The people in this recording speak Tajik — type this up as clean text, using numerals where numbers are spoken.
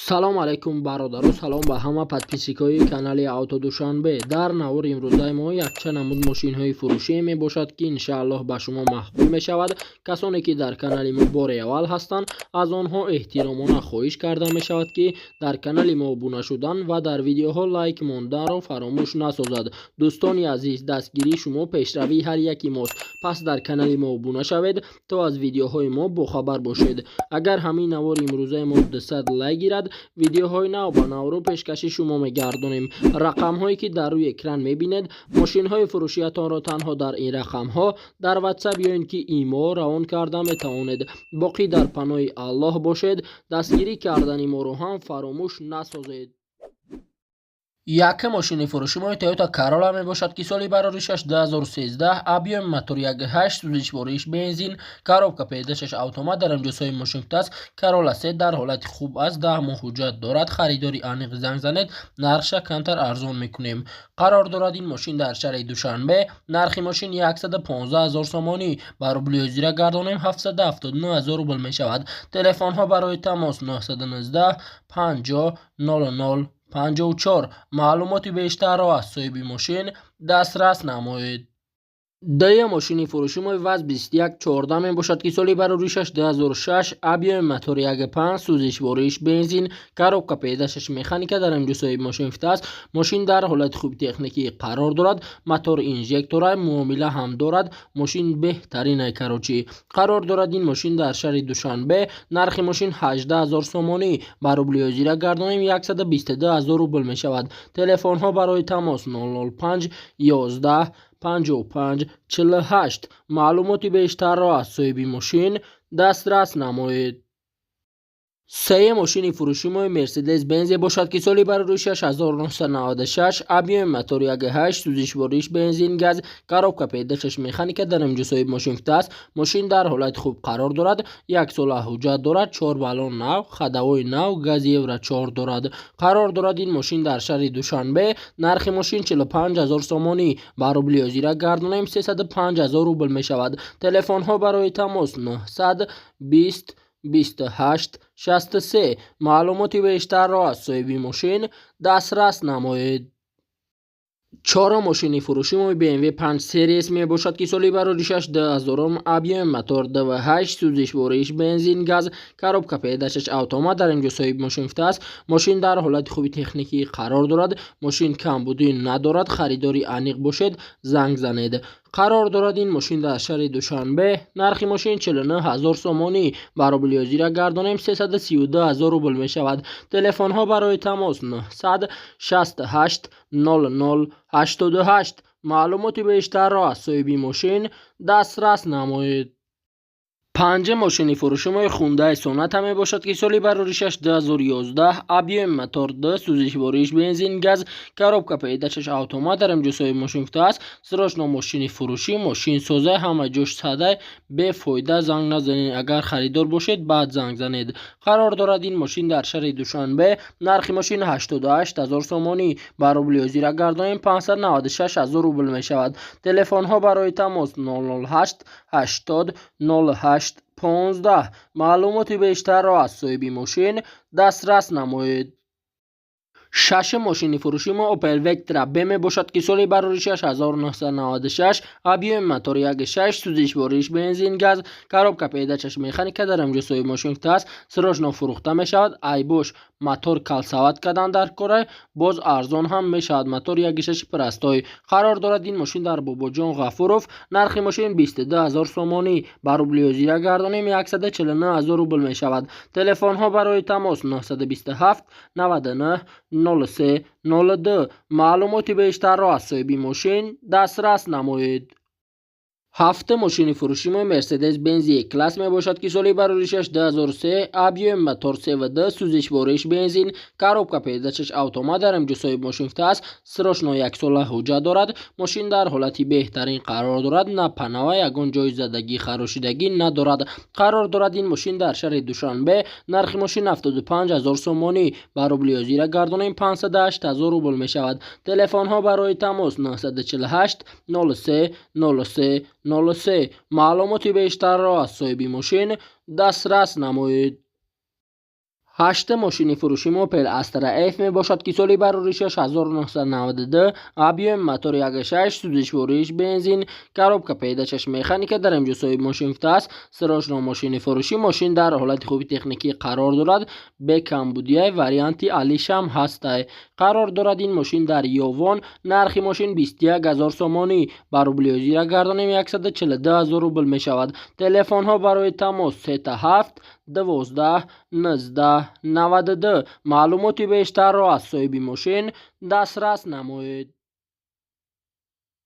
Салом алайкум, бародаро, салом ба ҳама подписчикои канали Авто Душанбе. Дар навори имрӯзаи мо якчанд намуд мошинҳои фурӯшӣ мебошад, ки иншааллоҳ ба шумо маъқул мешавад. Касоне ки дар канали мо бори аввал ҳастанд, аз онҳо эҳтиромона хоҳиш карда мешавад, ки дар канали мо обуна шудан ва дар видеоҳо лайк монданро фаромӯш насозад. Дӯстони азиз, дастгирии шумо пешравии ҳар яки мост, пас дар канали мо обуна шавед, то аз видеоҳои мо бохабар бошед. Агар ҳамин навори имрӯзаи мо 200 лайк гирад, видеоҳои нав ба навро пешкаши шумо мегардонем. Рақамҳое ки дар рӯи экран мебинед, мошинҳои фурӯшиятонро танҳо дар ин рақамҳо дар Ватсап ё ин ки имо равон карда метавонед. Боқӣ дар паноҳи Аллоҳ бошед, дастгирӣ кардани моро ҳам фаромӯш насозед. Якум мошини фурӯши мо Toyota Corolla мебошад, ки соли бароришаш 2013, объёми мотор 1.8, сӯзишвориш бензин, коробка П6 автомат, дар инҷо соҳиби мошин аст. Corolla 3 дар ҳолати хуб аст, 10 моҳ ҳуҷҷат дорад. Харидори аниқ занг занед, нархша камтар арзон мекунем. Қарор дорад ин мошин дар шаҳри Душанбе. Нархи мошин 115 0 сомонӣ, ба рубли ҳозира гардонем, 779 0 рубл мешавад. Телефонҳо барои тамос 919 50 00 54. Маълумоти бештарро аз соҳиби мошин дастрас намоед. Дуюм мошини фурӯши мо ВАЗ 2114 мебошад, ки соли бароришаш 2006, объёми мотори 1.5, сӯзишвориш бензин, коробка П6 механика, дар инҷо соҳиби мошин аст. Мошин дар ҳолати хуби техникӣ қарор дорад, мотор инжектора, муомила ҳам дорад. Мошин беҳтарин, короче. Қарор дорад ин мошин дар шаҳри Душанбе. Нархи мошин 18 0 сомонӣ, ба рубли ҳозира гардонем, 122 0 рубл мешавад. Телефонҳо барои тамос 005 11 55 48. Маълумоти бештарро аз соҳиби мошин дастрас намоед. Сеюм мошини фурӯши мо Мерседес Бензе бошад, ки соли бароришаш 1996, объёми мотор 1.8, сӯзишвориш бензин газ, коробка П6 механика, дар инҷо соҳиби мошин аст. Мошин дар ҳолати хуб қарор дорад, як сола ҳуҷҷат дорад, чор баллон нав, ходовой нав, гази Евро 4 дорад. Қарор дорад ин мошин дар шаҳри Душанбе. Нархи мошин 45 0 сомонӣ, ба рубли ҳозира гардонем, 305 0 рубл мешавад. Телефонҳо барои тамос 920 28 63. Маълумоти бештарро аз соҳиби мошин дастрас намоед. Чорум мошини фурӯши мо BMW 5 Series мебошад, ки соли бароришаш 2000, объёми мотор 2.8, сӯзишвориш бензин газ, коробка П6 автомат, дар инҷо соҳиби мошин аст. Мошин дар ҳолати хуби техникӣ қарор дорад, мошин камбудӣ надорад. Харидори аниқ бошед, занг занед. Қарор дорад ин мошин дар шаҳри Душанбе. Нархи мошин 49 0 сомонӣ, ба рубли ҳозира гардонем, 332 0 рубл мешавад. Телефонҳо барои тамос 968 00 88. Маълумоти бештарро аз соҳиби мошин дастрас намоед. Панҷум мошини фурӯши мо Хундай Соната мебошад, ки соли бароришаш 2011, объёми мотор 2, сӯзишвориш бензин газ, коробка П6 автомат, дар инҷо соҳиби мошин аст. Срочно мошини фурӯшӣ, мошин созай, ҳама ҷош садай, бефоида занг назанед, агар харидор бошед, баъд занг занед. Қарор дорад ин мошин дар шаҳри Душанбе. Нархи мошин 88 0 сомонӣ, ба рубли ҳозира гардонем, 596 0 рубл мешавад. Телефонҳо барои тамос 008 80 08 15. Маълумоти бештарро аз соҳиби мошин дастрас намоед. Шашум мошини фурӯши мо Opel Vectra B мебошад, ки соли бароришаш 1996, объёми мотор 1.6, сӯзишвориш бензин газ, коробка П6 механика, дар инҷо соҳиби мошин аст. Срочно фурӯхта мешавад. Айбош мотор калсават кардан дар кора, боз арзон ҳам мешавад. Мотор 1.6 простой. Қарор дорад ин мошин дар Бобоҷон Ғафуров. Нархи мошин 22 0 сомонӣ, ба рубли ҳозира гардонем, 149 0 рубл мешавад. Телефонҳо барои тамос 927 99 03 02. Маълумоти бештарро аз соҳиби мошин дастрас намоед. Ҳафтум мошини фурӯши мо Мерседес Бенз Е класс мебошад, ки соли бароришаш 2003, объёми мотор 3.2, сӯзишвориш бензин, коробка П6 автомат, дар инҷо соҳиби мошин аст. Срочно як сола ҳуҷҷат дорад. Мошин дар ҳолати беҳтарин қарор дорад, на панава, ягон ҷои задагӣ, харошидагӣ надорад. Қарор дорад ин мошин дар шаҳри Душанбе. Нархи мошин 75 0 сомонӣ, ба рубли ҳозира гардонем, 508 0 рубл мешавад. Телефонҳо барои тамос 948 03 03 03. Маълумоти бештарро аз соҳиби мошин дастрас намоед. Ҳаштум мошини фурӯши мо Opel Astra F мебошад, ки соли бароришаш 1992, объём мотори 1.6, сӯзишвориш бензин, коробка передачаш механика. Дар инҷо соҳиби мошин гуфтааст: срочно мошини фурӯшӣ. Мошин дар ҳолати хуби техникӣ қарор дорад, бекамбудияй, варианти алишам ҳастай. Қарор дорад ин мошин дар Ёвон. Нархи мошин 21 000 сомонӣ, ба рубли ҳозира гардонем, 142 000 рубл мешавад. Телефонҳо барои тамос: 7 12 19 92. Маълумоти бештарро аз соҳиби мошин дастрас намоед.